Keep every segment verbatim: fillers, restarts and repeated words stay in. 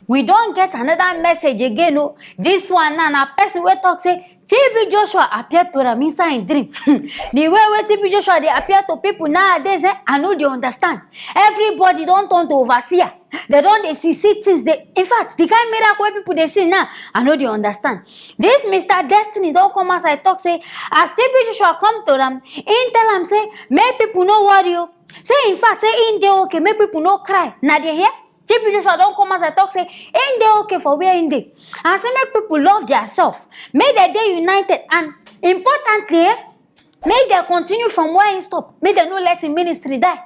We don get another message again o. This one now na person wey talk say T B Joshua appear to am inside im dream. The way wey T B Joshua dey appear to people nowadays, eh, I no dey understand. Everybody don turn to overseer. They don dey see, see things. They, in fact, the kind miracle wey people dey see now, I no dey understand. This Mister Destiny don come outside talk say as T B Joshua come to am, im tell am say make people no worry o. Say in fact, say im dey okay, make people no cry. Na dey hear? T B Joshua don come outside talk say im dey okay for where im dey, and say make people love theirself, make dem dey united, and importantly, eh, make dem continue from where im stop, make dem no let im ministry die.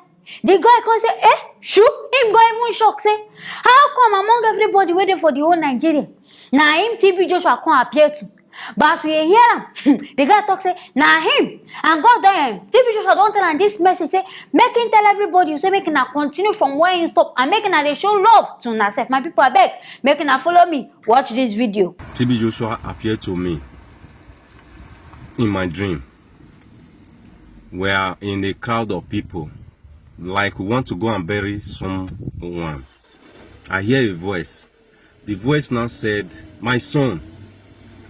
The guy come say, eh, shu? Im go even shock say, how come among everybody wey dey for the whole Nigeria, na im T B Joshua come appear to? But as we hear am, the guy talk say na him, and God don, um, T B Joshua don tell am this message say make him tell everybody, say make una continue from where him stop and make una dey show love to una sef. My people, abeg, make una follow me watch this video. T B Joshua appeared to me in my dream. We are in a crowd of people, like we want to go and bury someone. I hear a voice. The voice now said, "My son."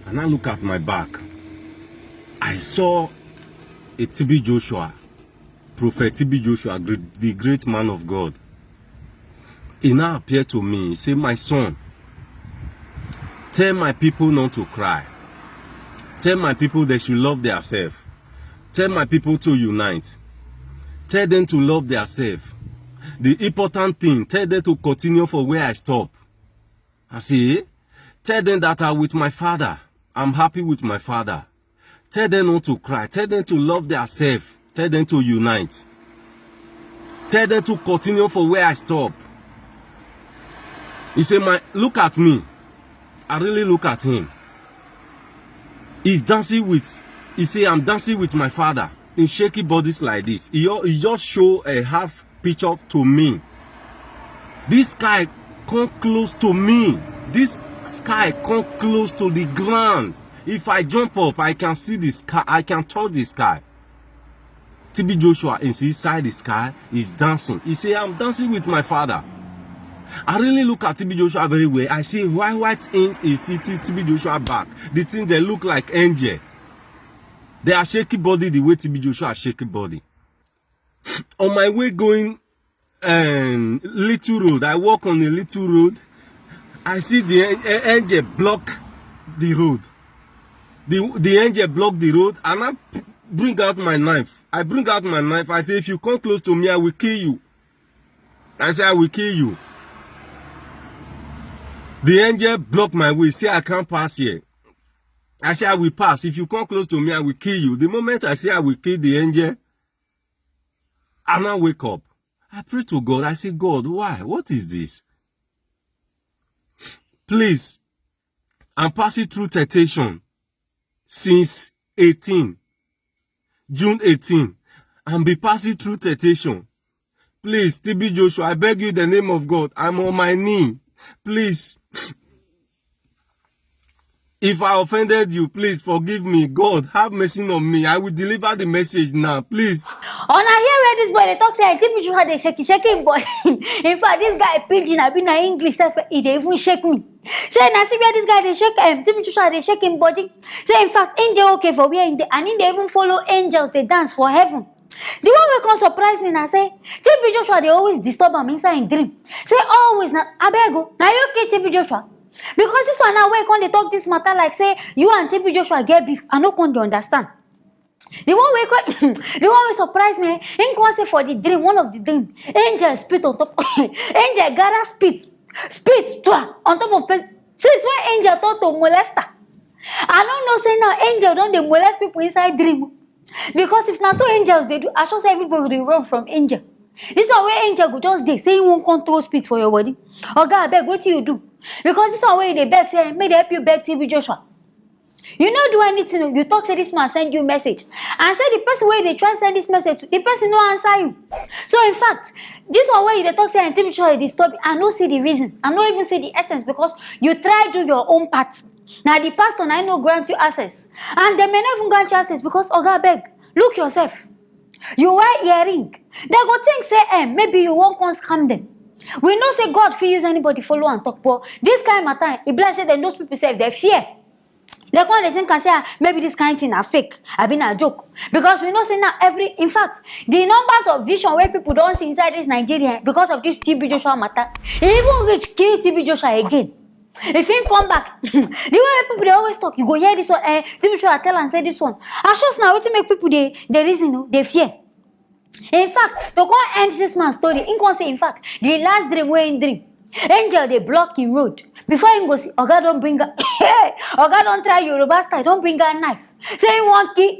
And I look at my back. I saw a T B Joshua, Prophet T B Joshua, gre-, the great man of God. He now appeared to me. He said, "My son, tell my people not to cry. Tell my people they should love themselves. Tell my people to unite. Tell them to love themselves. The important thing, tell them to continue for where I stop." I say, "Tell them that I'm with my father. I'm happy with my father. Tell them not to cry. Tell them to love themselves. Tell them to unite. Tell them to continue for where I stop." He say, "My, look at me." I really look at him. He's dancing with, he say, "I'm dancing with my father." In shaky bodies like this. He, ju-, he just show a half picture to me. This sky come close to me. This sky come close to the ground. If I jump up, I can see the sky. I can touch the sky. T B Joshua is inside the sky, is dancing. He say, "I'm dancing with my father." I really look at T B Joshua very well. I see white, white things is sitting T B Joshua back. The things they look like angel. They are shaking body the way T B Joshua shaking body. On my way going, um, little road, I walk on a little road. I see the an-, a-, angel block the road. The, the angel block the road, and I p-, bring out my knife. I bring out my knife. I say, "If you come close to me, I will kill you." I say, "I will kill you." The angel block my way. Say, "I can't pass here." I say, "I will pass. If you come close to me, I will kill you." The moment I say I will kill the angel, I now wake up. I pray to God. I say, "God, why? What is this?" Please, I'm passing through temptation since eighteen, June eighteen. I'm be passing through temptation. Please, T B Joshua, I beg you in the name of God. I'm on my knee. Please, if I offended you, please forgive me. God, have mercy on me. I will deliver the message now, please. Una hear where this boy dey talk say T B Joshua dey shake, shake him body. In fact, this guy pidgin, I be na English sef, he dey even shake me. Say na see where this guy dey shake, um, T B Joshua dey shake him body. Say in fact, him dey okay for where him dey, and him dey even follow angels dey dance for heaven. The one wey come surprise me na say T B Joshua dey always disturb am inside him dream. Say always na, "Abeg o, na you kill T B Joshua?" Because this one now wey come dey talk this matter like say you and T B Joshua get beef, I no come dey understand. The one wey come, the one wey surprise me, him come say for the dream, one of the dream, angel spit on top, angel gather spit, spit, twa, on top of person. Since when angel turn to molester? I no know say now angel don dey molest people inside dream. Because if na so angels dey do, I sure say everybody dey run from angel. This one wey angel go just dey say he wan come throw spit for your body. Oga, abeg, wetin you do? Because this one wey you dey beg say make dem help you beg T B Joshua. You no do anything o. You talk say this man send you message, and say the person wey dey try send this message to, the person no answer you. So in fact, this one wey you dey talk say T B Joshua dey disturb you, I no see the reason. I no even see the essence, because you try do your own part. Na the pastor na him no grant you access, and dem may not even grant you access because, Oga, abeg, look yourself. You wear earring. Dem go think say, eh, maybe you wan come scam dem. We know say God fit use anybody follow am talk, but this kind matter, e be like say dem, those people sef, dem fear. Dem come dey think am say, ah, maybe this kind thing na fake, abi na joke. Because we know say now every, in fact, the numbers of vision wey people don see inside this Nigeria because of this T B Joshua matter, e even reach kill T B Joshua again. If him come back, the way wey people dey always talk, you go hear this one, eh, T B Joshua tell am say this one. I sure say na wetin make people dey, dey reason o, dey fear. In fact, to come end this man story, him come say, in fact, the last dream wey him dream, angel dey block him road. Before him go see, oga don bring out, oga don try Yoruba style, don bring out knife. Say him wan kill,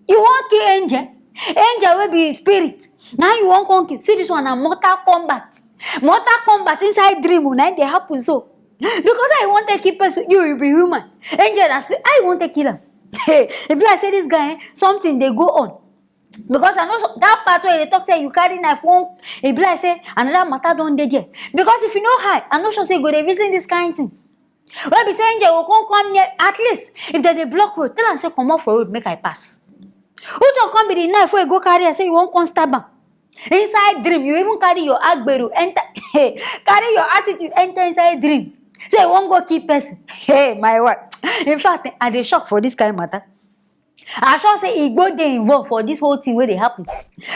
you wan kill angel? Angel wey be spirit, na you wan come kill? See this one na Mortal Kombat. Mortal Kombat inside dream o, na im dey happen so. Because I wan take kill person, you, you be human. Angel na spirit, I wan take kill am. Hey, e be like say this guy, eh, something dey go on. Because I know so, that part where they talk say you carry knife, one, e be like say another matter don dey there. Because if you no hide, I no sure say you go dey reason this kind thing. Wey be say angel go come, come near, at least if dem dey block road, tell am say comot for road, make I pass. Who talk come be the knife wey go carry am say you wan come stab am? Inside dream, you even carry your agbero enter, carry your attitude enter inside dream. Say you wan go kill person. Hey, my wife. In fact, I dey shock for this kind matter. I sure say Igbo dey involved for this whole thing wey dey happen.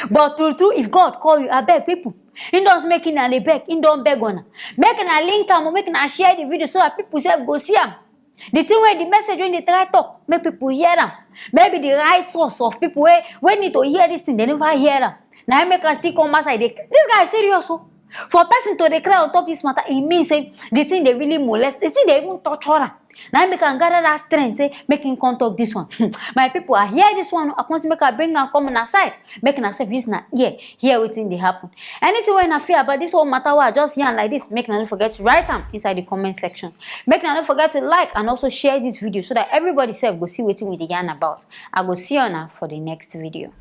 But true true, if God call you, abeg people, him don make una dey beg, him don beg una. Make una link am o, make una share the video so that people sef go see am. The thing wey, the message wey dey try talk, make people hear am. Maybe the right source of people wey, wey need to hear this thing, they never hear am. Na im make am still come outside. Dey, this guy serious o. For person to dey cry on top this matter, e mean say the thing dey really molest, the thing dey even torture am. Na im make am gather that strength say make him come talk this one. My people, I hear this one, I come say make I bring am come una side. Make una sef use una ear, hear wetin dey happen. Anything wey una feel about this whole matter wey I just yarn like this, make una no forget to write am inside the comment section. Make una no forget to like and also share this video so that everybody sef go see wetin we dey yarn about. I go see una for the next video.